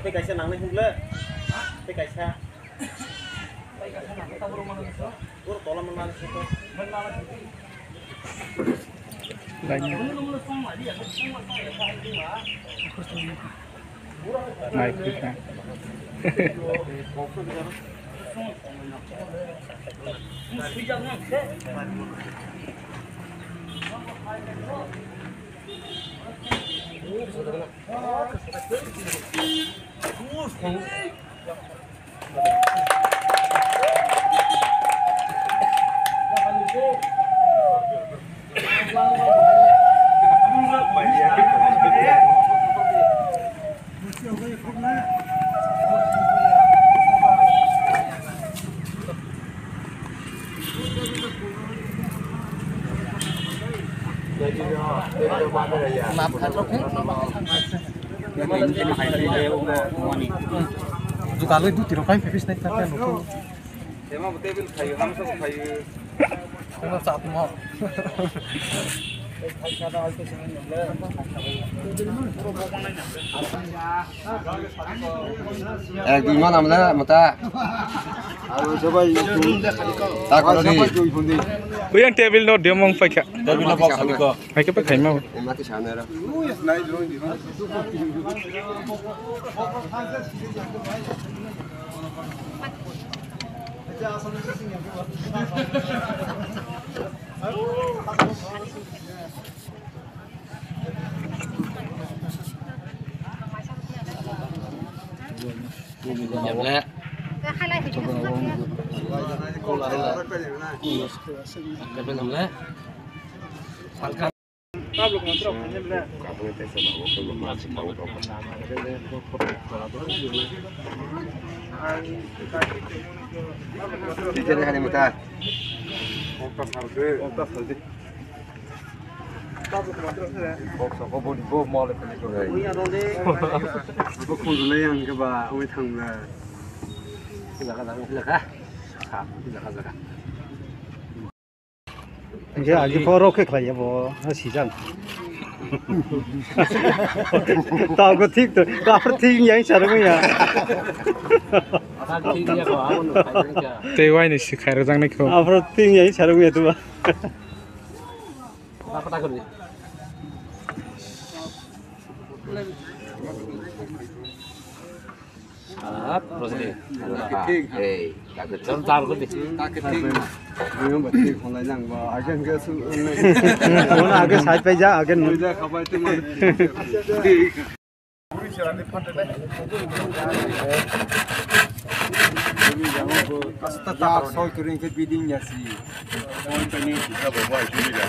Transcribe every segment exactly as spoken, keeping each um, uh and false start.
Tei kaisa nangnai hwnle. Tei kaisa. Boro tola manmani siko. Nai, nai. Juta loi duti rok kai pepis nai kata lo. Temo table khayu, hamsa khayu. Temo satmo. Ek dui man amla mata. Aro sabai. Tak kori. Sabai dui hundi. Uyang table no demong paikha. Table no box ko. Hai ke pa khaima. Mati sana ra. Teacher ni hani muta. Okta saldi. Okta saldi. Box ko bo bo mole kani ko. Bo kun le yang ke ba oi thang le. Jaga jaga jaga. Sa jaga jaga. Hingke agi pho rok khe khlai ya bo, ha sijak. Tao ko thik to, kaphar thik ya, sarung ya. Tei waini si khairok jang nai kho. Aphar thik ya, sarung ya tu ba. Ah, Rosni. Hey, tak kecil. Chal, chal, kau di. Tak kecil. Ini berarti mulai yang bawa agen ke su. Mana agen side pe ja, agen. Udah kapai tu mana. Kasta tak soi kering ke biding ya si. Soi kering kita bawa itu ni dah.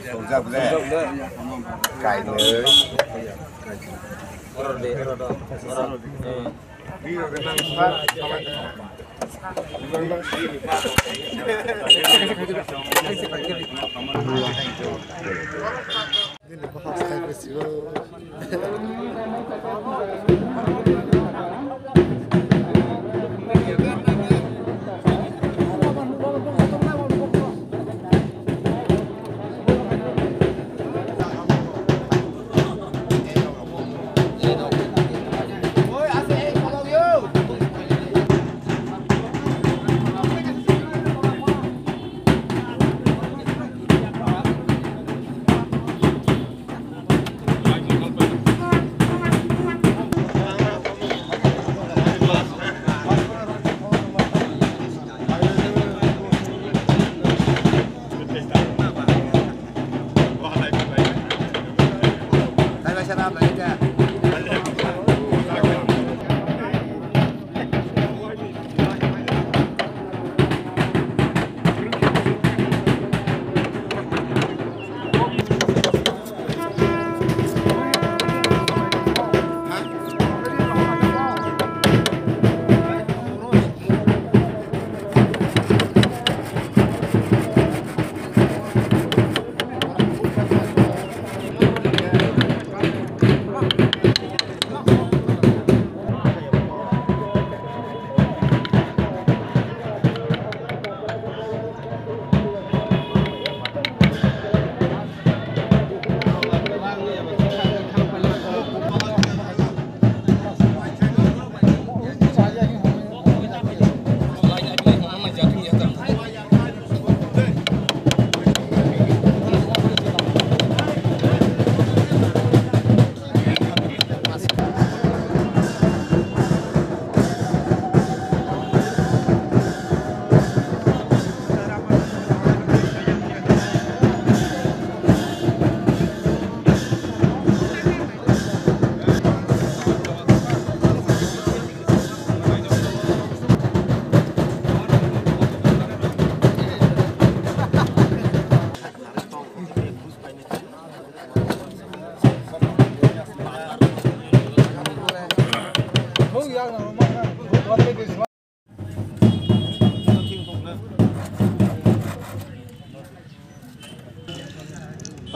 Songja bole. Kainwi.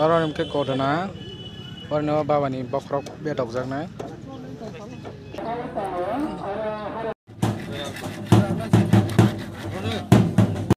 Oro hwnkhe godona, oro no baba ni bokhorok betokjaknai.